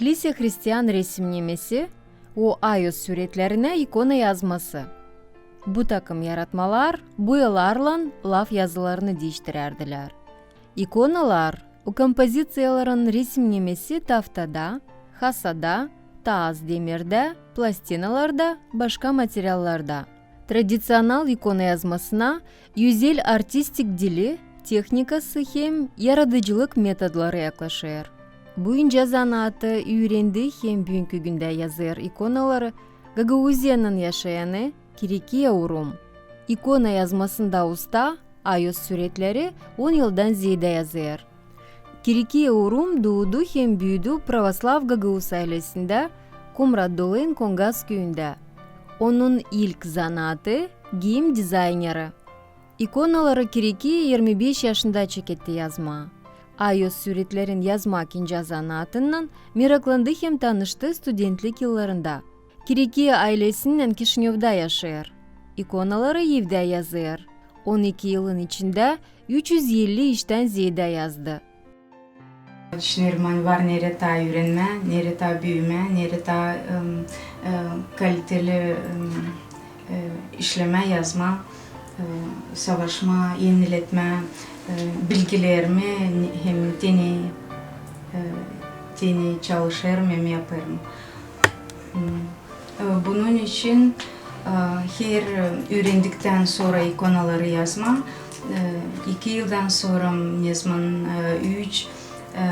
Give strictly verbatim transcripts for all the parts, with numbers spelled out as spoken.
Klise hristian resimnemesi, o ayos süretlerinä ikona yazması. Bu takım yaratmalar boyalarlan laf yazılarını diiştirärdilär. İkonalar, o kompoziţiyaların resimnemesi taftada, hasada, taa az demirdä, plastinalarda, başka materiallarda. Tradiţional ikona yazmasına özel artistik dili, tehnikası hem yaradıcılık metodları yaklaşêr. Bu incä zanaatı üürendi hem büünkü gündä yazêr ikonaları Gagauziyanın yaşayanı Kirikiya Urum. İkona yazmasında usta, ayos süretleri on yıldan zeedä yazêr. Kirikiya Urum duudu hem büüdü pravoslav gagauz aylesindä Komrat Dolên Kongaz küüyündä. Onun ilk zanaatı giyim dizayneri. İkonaları Kirikiya irmi beş yaşında çeketti yazmaa. Ayos süretlerin yazmak incä zanaatınnan meraklandı hem tanıştı studentlik yıllarında. Kirikiya aylesinnän Kişinövda yaşêêr. İkonaları evdä yazêr. On iki yılın içindä üç üz elli iştän zeedä yazdı. Düşünerim, ani var neredä taa üürenmää, neredä taa büümää, neredä taa, em, e, kaliteli, em, e, işlemää, yazmaa, e, savaşmaa, eniletmää, e, bilgilerimi hem te ne, e, te ne çalışêrım hem yapêrım. Hmm. E, bunun için, e, her üürendiktän sora ikonaları yazmaa, e, iki yıldan sora, nezaman, e, üç, e,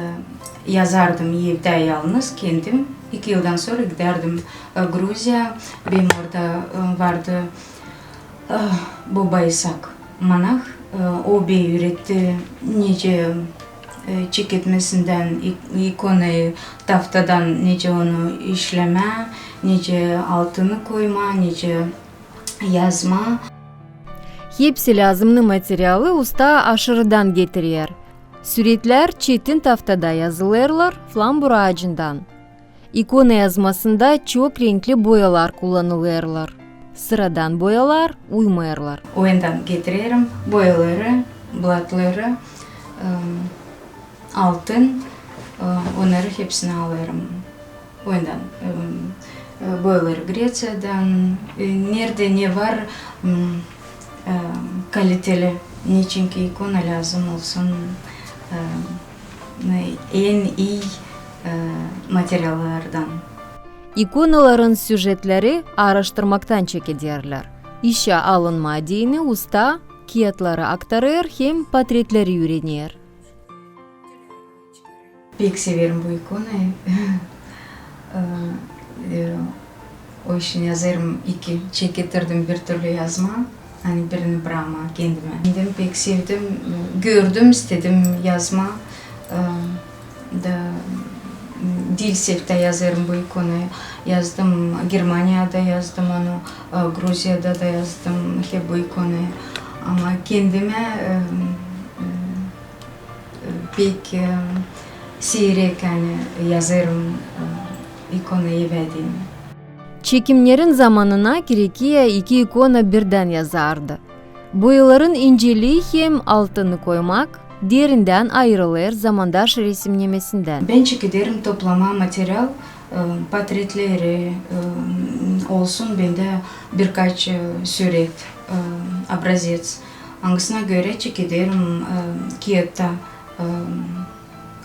yazardım evdä yalnız, kendim. İki yıldan sora gidärdim, e, Gruziya. Benim orada, e, vardı, e, Boba İsak monah. E, o bey üüretti, nicä, e, çeketmesindän ik-, ikonayı taftadan, nicä onu işlemää, nicä altını koymaa, nicä yazmaa. Hepsi lääzımnı materialı usta aşırıdan getirer. Süretlär çetin taftada yazılêrlar, flambur aacından. İkona yazmasında çok renkli boyalar kullanılêrlar. Sıradan boyalar uymêêrlar. Oyundan getirerim boyaları, blatları, em, altın, e, onnarı hepsini alêrım. Oyundan, em, e, boyaları Greciyadan, e, neredä ne var, m, e, kaliteli. Neçinki ikona lääzım olsun, e, en ii, e, materiallardan. İkonaların süjetleri aaraştırmaktan çekederlär. İşä alınmaa deyni usta kiyatları aktarêr hem portretleri üürener. Pek severim bu ikonayı. E, e, o için yazêrım iki, çeketirdim bir türlü yazmaa, ani birini brakmaa kendimä. Kendim pek sevdim, gördüm, istedim yazmaa. E, da, m, diil seftä yazêrım bu ikonayı. Yazdım, Germaniyada yazdım onu, e, Gruziyada da yazdım hep bu ikonayı. Ama kendimä, e, e, pek, e, siirek, ani yazêrım, e, ikona evä deyni. Çekimnerin zamanına Kirikiya iki ikona birdän yazardı. Boyaların incelii hem altını koymak derindän ayırılêr zamandaş resimnemesindän. Bän çekederim toplamaa material, e, portretleri, e, olsun bendä birkaç, e, süret, e, образец. Angısına görä çekederim, e, kiyattan, e,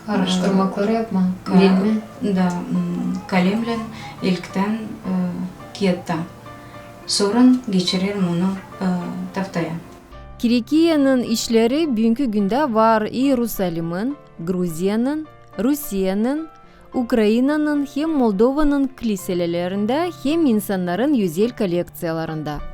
Aaraştırmakları yapmaa, ka-, üürenmää. Da, m, kalemlän ilktän, e, kiyattan. Sora geçirerim onu, e, taftaya. Kirikiyanın işleri büünkü gündä var İerusalimin, Gruziyanın, Rusiyayın, Ukrainanın hem Moldovanın kliselelerindä hem insannarın özel kollekţiyalarında.